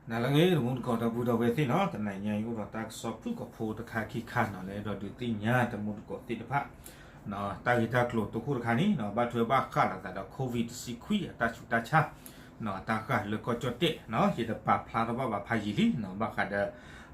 နၤလၢအဂ့ၤ တမူတကိးဒီပုၢ်ဒီဝဲၢ်သ့ၣ်နီၤ, တနံၤညါအံၤအိၣ်ဒီးတၢ်ကစီၣ်ဖုၣ်ကိာ်ဖိတခါခံခါနီၤ, လၢအဲၣ်ဒိးဒုးသ့ၣ်ညါတမူတကိးသ့ၣ်တဖၣ် တၢ်ဂ့ၢ်တၢ်ကျိၤတခိၣ်တခါန့ၣ်နီၤ, ဘၣ်ထွဲဘၣ်ဃးလိာ်သးဒီး COVID တဆံခွံအတၢ်ဆူးတၢ်ဆါ တၢ်ဃၢ်လၢကီၢ်ကၠီၣ်တဲၣ်နီၤ, ယတပာ်ဖျါထီၣ်ဘၣ်ဘၣ်ဖးယံာ်လံနီၤ, ဘၣ်ဃးဒီး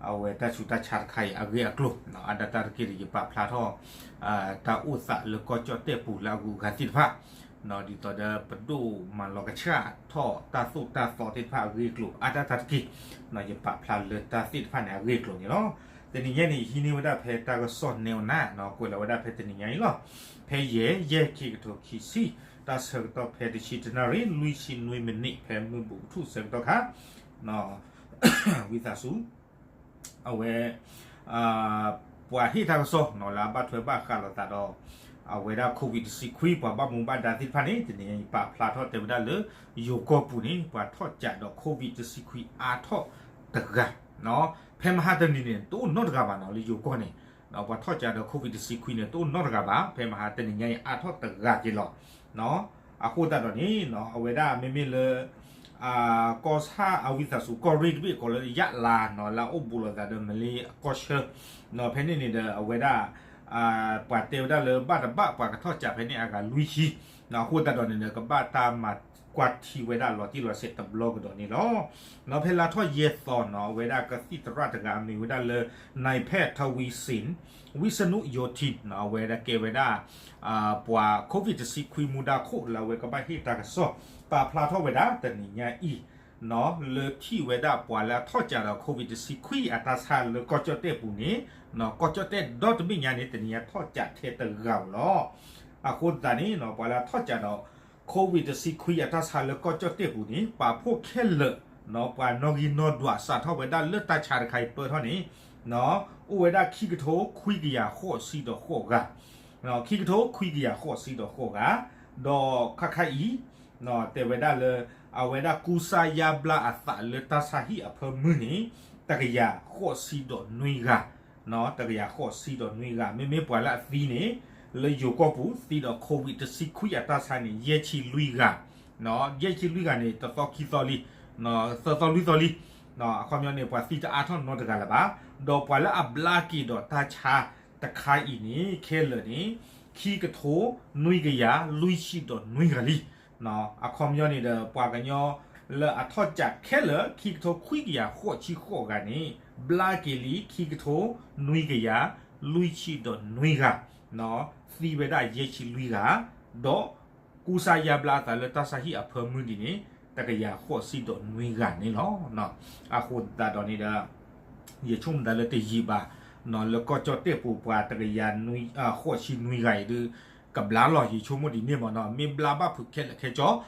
အဝဲတၢ်ဆူးတၢ်ဆါတခါအံၤအဂ့ၢ်အကျိၤနီၤ, အါဒၣ်တၢ်တက့ၢ်ဒီး ယပာ်ဖျါထီၣ် တၢ်အိၣ်သးလၢကီၢ်ကၠီၣ်တဲၣ်ပူၤလၢအဂုၤအဂၤသ့ၣ်တဖၣ် ဒ်သိးဒီးပဒိၣ်မၤလီၤကဆှၣ်ထီၣ်တၢ်သိၣ်တၢ်သီသ့ၣ်တဖၣ်အဂ့ၢ်အကျိၤ အါဒၣ်တၢ်တက့ၢ်, ယပာ်ဖျါလၢတၢ်သ့ၣ်တဖၣ်န့ၣ်အဂ့ၢ်အကျိၤန့ၣ်လီၤ. တနံၤညါန့ၣ် ဟံးန့ၢ်ဝဲဒၣ်ဖဲတၢ်ကစီၣ်နဲအီၤနၤနီၤ, ကွဲးလီၤဝဲဒၣ်ဖဲတနံၤညါအံၤလီၤ. ဖဲယဲၢ် ယဲၢ် ခံကထိခံဆံ တၢ်ဆၢကတီၢ်ဖဲတဆံတနၣ်ရံၣ် လွံၢ်ဆံနွံမံးနံး ဖဲမုၢ်ဘူးကထူၣ်ဆၢကတီၢ်ခါ ဝံသးစူၤ အဝဲ ပှၤဟ့ၣ်တၢ်ကစီၣ်နီၤ လၢအဘၣ်ထွဲဘၣ်ဃးလိာ်သးဒီး အဝဲဒၣ် COVID တဆံခွံ ပှၤဘၣ်မူဘၣ်ဒါသ့ၣ်တဖၣ်န့ၣ် တနံၤညါအံၤပာ်ဖျါထီၣ်တဲဝဲဒၣ်လၢ ယိၤကီၢ်ပူၤန့ၣ် ပှၤထီၣ်ကးဒီး COVID တဆံခွံအါထီၣ်တဂၤ, ဖဲမဟါတနံၤန့ၣ် တအိၣ်နီတဂၤဘၣ်နီၤ လၢယိၤကီၢ်န့ၣ် ပှၤထီၣ်ကးဒီး COVID တဆံခွံန့ၣ် တအိၣ်နီတဂၤဘၣ်, ဖဲမဟါတနံၤညါအံၤအါထီၣ်တဂၤက့ၤလီၤ. အဃိသတးဒီးန့ၣ် အဝဲဒၣ်မ့မ့ၢ်လၢ ကီၢ်ဆၣ်အဝံသးစူၤ ကီၢ်ရ့ၣ်တဘ့ၣ်ကိးလၢယၣ်လါနီၤ လၢအအိၣ်ဘူးလိာ်သးဒီးမလ့အကီၢ်ဆၢ ဖဲန့ၣ်န့ၣ်ဒီး အဝဲဒၣ် ပှၤတဲဝဲဒၣ်လၢဘၣ်တဘၣ်ပှၤကထီၣ်ကးဖဲန့ၣ်အဂၤလွံၢ်ဆံ, အဃိသတးဒီးန့ၣ်ဒီး ကဘၣ်တၢ်မၤကွၢ်ထံဝဲဒၣ်လီၤတံၢ်လီၤဆဲးတဘျီကဒီးန့ၣ်လီၤ. ဖဲလါထီၣ်ယဲၢ်သီနီၤ အဝဲဒၣ်ကသံၣ်သရၣ်တဂၤအမံၤဝဲဒၣ်လၢ နၢၢ်ဖဲးထဝံစ့ၣ် ဝံစနူၣ်ယိၤထံ အဝဲဒၣ်ကဲဝဲဒၣ် ပှၤ COVID တဆံခွံမူဒါခိၣ်လၢအဝဲကဘၣ်ဟ့ၣ်တၢ်ကစီၣ် ပာ်ဖျါထီၣ်ဝဲဒၣ်တနံၤညါအံၤ လၢထံၣ်ဝဲဒၣ်ပှၤလၢအထီၣ်ကးဒီး COVID တဆံခွံအတၢ်ဆါလၢကီၢ်ကၠီၣ်တဲၣ်ပူၤန့ၣ် ကီၢ်ကၠီၣ်တဲၣ်ဒီတဘ့ၣ်ညါန့ၣ် တနံၤညါထီၣ်ကးထဲတဂၤဧိၤလီၤ. အဃိသတးန့ၣ် ပှၤလၢအထီၣ်ကးဒီး COVID တဆံခွံအတၢ်ဆါလၢကီၢ်ကၠီၣ်တဲၣ်ပူၤန့ၣ် ပာ်ဖှိၣ်ခဲလၢာ် ပှၤနီၣ်ဂံၢ်နီၣ်ဒွးစးထီၣ်ဝဲဒၣ်လၢတၢ်ဆါတခါအံၤပၢၢ်ထီၣ်န့ၣ် အိၣ်ဝဲဒၣ်ခံကထိခွံကယၤဃိးဆံဒီးဃိးဂၤ, ခံကထိခွံကယၤဃိးဆံဒီးဃိးဂၤ, ဒီးခါခါအံၤ တဲဝဲဒၣ်လၢ အဝဲဒၣ်ကူစါယါဘျါအသးလၢတၢ်ဆါဟံၣ်အဖၢမုၢ်န့ၣ် တကယၤဃိးဆံဒီးနွံဂၤ, တကယၤဃိးဆံဒီးနွံဂၤ, မ့မ့ၢ်ပှၤလၢအသံန့ၣ် လၢယိၤကီၢ်ပူၤသံဒီး COVID တဆံခွံအတၢ်ဆါန့ၣ် ယဲၢ်ဆံလွံၢ်ဂၤ, ယဲၢ်ဆံလွံၢ်ဂၤန့ၣ် တသီခံသီလံ, သၢသီလွံၢ်သီလံ, အခီပညီန့ၣ် ပှၤသံတအါထီၣ်နီတဂၤလၢၤဘၣ်, ဒီးပှၤလၢအဘျါက့ၤဒီးတၢ်ဆါတခါအံၤန့ၣ် ခဲလၢာ်န့ၣ် ခံကထိနွံကယၤလွံၢ်ဆံဒီးနွံဂၤလံ. အခီပညီန့ၣ်ဒီး ပှၤကညီလၢအထီၣ်ကးခဲလၢာ် ခံကထိခွံကယၤဃိးဆံဃိးဂၤန့ၣ် ဘျါက့ၤလံ ခံကထိနွံကယၤလွံၢ်ဆံဒီးနွံဂၤ, သံဝဲဒၣ်ယဲၢ်ဆံလွံၢ်ဂၤ, ဒီးကူစါယါဘျါအသးလၢတၢ်ဆါဟံၣ်အဖၢမုၢ်ဒ်န့ၣ် တကယၤဃိးဆံဒီးနွံဂၤန့ၣ်လီၤ. အဃိသတးဒီးန့ၣ်ဒီး ယဆိကမိၣ်သးလၢတယံာ်ဘၣ် လၢကီၢ်ကၠီၣ်တဲၣ်ပူၤပှၤတကယၤဃိးဆံနွံဂၤအံၤဒုး ကဘျါလီၤ ယဆိကမိၣ်ဒ်န့ၣ်မ့ၢ်နီၤ, မ့ၢ်ဘျါဘၣ်ဖုးခဲလၢာ်ခဲဆ့ ကီၢ်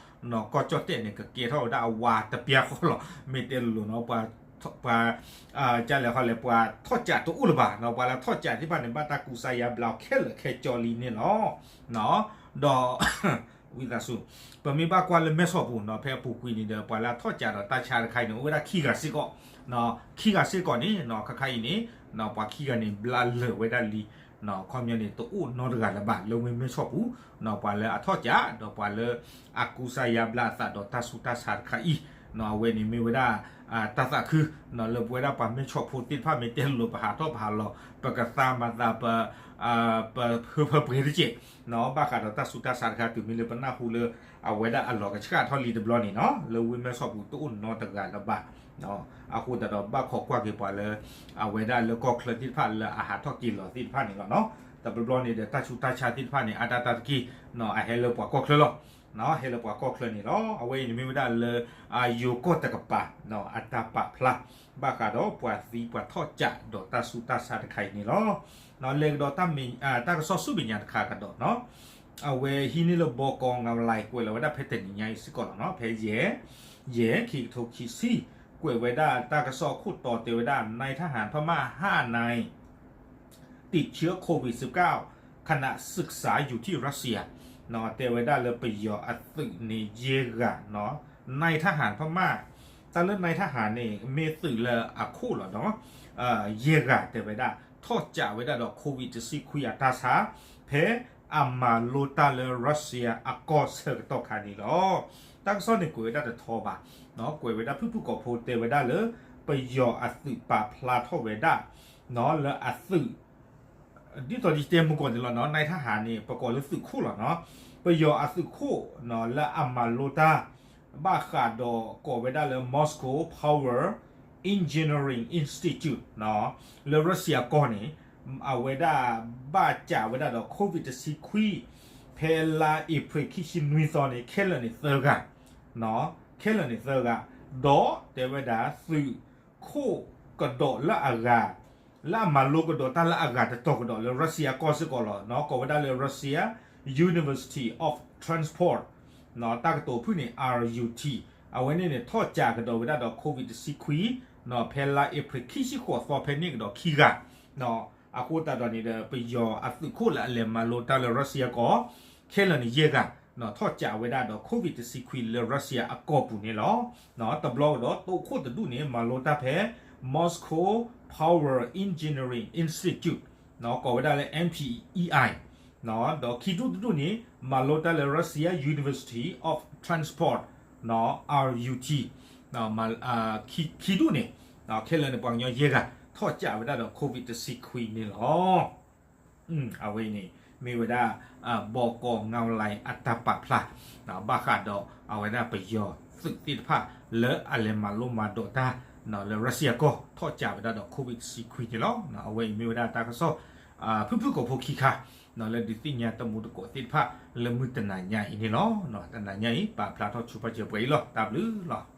ကၠီၣ်တဲၣ်န့ၣ် ကကဲထီၣ်ဝဲဒၣ်အဝါတပျၢ်ဃီလီၤ, မ့ၢ်တဲလိၤလိၤနီၤ ပှၤ ပှၤ ကလဲၤခီလဲၤ ပှၤထီၣ်ကးတအိၣ်လၢၤဘၣ်နီၤ, ပှၤလၢထီၣ်ကးသ့ၣ်တဖၣ်န့ၣ် ဘၣ်တၢ်ကူစါယါဘျါအီၤခဲလၢာ်ခဲဆ့လံန့ၣ်လီၤ. ဒီး ဝံသးစူၤ ပမ့ၢ်ဘၣ်ကွၢ်လၢမဲၢ်ဆီးပူၤနီၤ ဖဲအပူၤကွံာ်န့ၣ်ဒီး ပှၤလၢအထီၣ်ကးဒီးတၢ်ဆါတခါအံၤန့ၣ် အိၣ်ဝဲဒၣ်ခံဂၤစ့ၢ်ကီး, ခံဂၤစ့ၢ်ကီးန့ၣ် ခါခါအံၤန့ၣ် ပှၤခံဂၤန့ၣ် ဘျါလၢာ်ဝဲဒၣ်လံ အခီပညီန့ၣ် တအိၣ်နီတဂၤလၢၤဘၣ် လၢဝ့ၢ်မဲၢ်ဆီးပူၤ, ပှၤလၢအထီၣ်ကး ဒီးပှၤလၢအကူစါယါဘျါအသးဒီးတၢ်ဆူးတၢ်ဆါတခါအံၤ, အဝဲန့ၣ်မ့ၢ်ဝဲဒၣ် တၢ်သးခု လၢပဝဲဒၣ်ပှၤမဲၢ်ဆီးဖိသ့ၣ်တဖၣ် မ့ၢ်တဲလိၤလိၤ ပဟးထီၣ်ပဟးလီၤ ပကသါမၤသး ပ ပဖၢဖၢပှဲၤတက့ၢ် ဘၣ်ဃးဒီးတၢ်ဆူးတၢ်ဆါတခါ တုၤမ့ၢ်လၢပနၢ်ဟူလၢ အဝဲဒၣ်အလီၤကဆှၣ်ထီၣ်လံတဘျီန့ၣ်နီၤ လၢဝ့ၢ်မဲၢ်ဆီးပူၤတအိၣ်နီတဂၤလၢၤဘၣ်. အဃိသတးဒီးဘၣ်ခိးကွၢ်က့ၤပှၤလၢ အဝဲဒၣ်လၢကီၢ်ချၢသ့ၣ်တဖၣ်လၢအဟးထီၣ်က့ၤလီၤသ့ၣ်တဖၣ်န့ၣ်လီၤနီၤ. တဘျီဘျီန့ၣ်ဒီး တၢ်ဆူးတၢ်ဆါသ့ၣ်တဖၣ်န့ၣ် အါတၢ်တၢ်တက့ၢ် အဟဲလၢပှၤကီၢ်ချၢလီၤ. ဟဲလၢပှၤကီၢ်ချၢန့ၣ်လီၤ. အဝဲအံၤန့ၣ်မ့ၢ်ဝဲဒၣ်လၢ ယိၤကီၢ်တကပၤ အတၢ်ပာ်ဖျါ ဘၣ်ဃးဒီးပှၤသံပှၤထီၣ်ကးဒီးတၢ်ဆူးတၢ်ဆါတခါအံၤန့ၣ်လီၤ. လဲၤကဒီးတၢ်ကစီၣ်ဆူမဲာ်ညါတခါကဒီးနီၤ. အဝဲဟံးန့ၢ်လၢ ဘီကီ ငါးလါ ကွဲးလီၤဝဲဒၣ်ဖဲတနံၤညါအံၤစ့ၢ်ကီးလီၤနီၤ. ဖဲယဲၢ် ယဲၢ် ခံကထိခံဆံ ကွဲးဝဲဒ�vတၢ်ကစီၣ်အခိၣ်တီတဲဝဲဒၣ် นายทหารพม่าห้านาย ติดเชื้อโควิดสิบเก้าขณะศึกษาอยู่ที่รัสเซีย တဲဝဲဒၣ်လၢပယီၤအသုးန့ၣ်ယဲၢ်ဂၤနီၤ. นายทหารพม่า တၢ်လၢ นายทหาร န့ၣ် မ့ၢ်သုးလၢအခိၣ်လီၤနီၤ. ယဲၢ်ဂၤတဲဝဲဒၣ် ထီၣ်ကးဝဲဒၣ်ဒီး COVID တဆံခွံအတၢ်ဆါ ဖဲအမၤလိတၢ်လၢ Russia အကီၢ်ဆၢကတီၢ်ခါန့ၣ်လီၤ. တၢ်ကစီၣ်န့ၣ်ကွဲးဝဲဒၣ်တထီဘၣ်, ကွဲးဝဲဒၣ်ဖုၣ်ဖုၣ်ကိာ်ဖိတဲဝဲဒၣ်လၢ ပယီၤအသုးပာ်ဖျါထီၣ်ဝဲဒၣ် လၢအသုး ဒ်သိးယတဲမုၢ်ကီၢ်န့ၣ်လီၤနီၤ နၢ်ထၢၣ်ဟးန့ၣ် ပကိးလၢသုးခိၣ်လီၤနီၤ, ပယီၤအသုးခိၣ် လၢအမၤလိတၢ် ဘၣ်ဃးဒီးကိးဝဲဒၣ်လၢ Moscow Power Engineering Institute လၢ Russia ကီၢ်န့ၣ် အဝဲဒၣ်ဘၣ်စးဝဲဒၣ်ဒီး COVID တဆံခွံ ဖဲလါအ့ဖြ့ၣ်ခံဆံနွံသီန့ၣ် ခဲလၢာ်န့ၣ်သၢဂၤ, ခဲလၢာ်န့ၣ်သၢဂၤ, ဒီးတဲဝဲဒၣ်သုးခိၣ်ကဒီးလၢအဂၤ လၢအမၤလိကဒီးတၢ်လၢအဂၤတတီၤကဒီးလၢ Russia ကီၢ်စ့ၢ်ကီးလီၤနီၤ, ကိးဝဲဒၣ်လၢ Russia University of Transport တၢ်ကတိၤဖုၣ်န့ၣ် R U T အဝဲန့ၣ်န့ၣ် ထီၣ်စးကဒီးဝဲဒၣ်ဒီး COVID တဆံခွံ ဖဲလါအ့ဖြ့ၣ်ခံဆံဃိးသီဖဲန့ၣ်ကဒီးခံဂၤ, အဃိသတးဒီးန့ၣ်ဒီး ပယီၤအသုးခိၣ်လၢအလဲၤမၤလိတၢ်လၢ Russia ကီၢ် ခဲလၢာ်န့ၣ်ယဲၢ်ဂၤ ထီၣ်စးဝဲဒၣ်ဒီး COVID တဆံခွံလၢ Russia အကီၢ်ပူၤန့ၣ်လီၤ. တဘျီကဒီး တိခိၣ်တဒူၣ်န့ၣ် မၤလိတၢ်ဖဲ Moscow Power Engineering Institute ကိးဝဲဒၣ်လၢ M P E I ဒီးခံဒူၣ်တဒူၣ်န့ၣ် မၤလိတၢ်လၢ Russia University of Transport R U T ခံဒူၣ်န့ၣ် ခဲလၢာ်န့ၣ်ပှၤကညီယဲၢ်ဂၤ ထီၣ်စးဝဲဒၣ်ဒီး COVID တဆံခွံန့ၣ်လီၤ. အဝဲအံၤန့ၣ် မ့ၢ်ဝဲဒၣ် ဘီကီၢ်ငါဝလံ အတၢ်ပာ်ဖျါ ဘၣ်ဃးဒီးအဝဲဒၣ်ပယီၤသုးသ့ၣ်တဖၣ် လၢအလဲၤမၤလိမၤဒိးတၢ် လၢ Russia ကီၢ် ထီၣ်စးဝဲဒၣ်ဒီး COVID တဆံခွံန့ၣ်လီၤ. အဝဲအံၤမ့ၢ်ဝဲဒၣ်တၢ်ကစီၣ် ဖုၣ်ဖုၣ်ကိာ်ဖိခံခါ လၢဒုးသ့ၣ်ညါတမူတကိးသ့ၣ်တဖၣ် လၢမုၢ်တနၤညါအံၤန့ၣ်လီၤ. တနၤညါအံၤ ပာ်ဖျါထီၣ်ဆိပာ်စၢၤပှဲၤအံၤလီၤ. တၢ်ဘျုးလီၤ.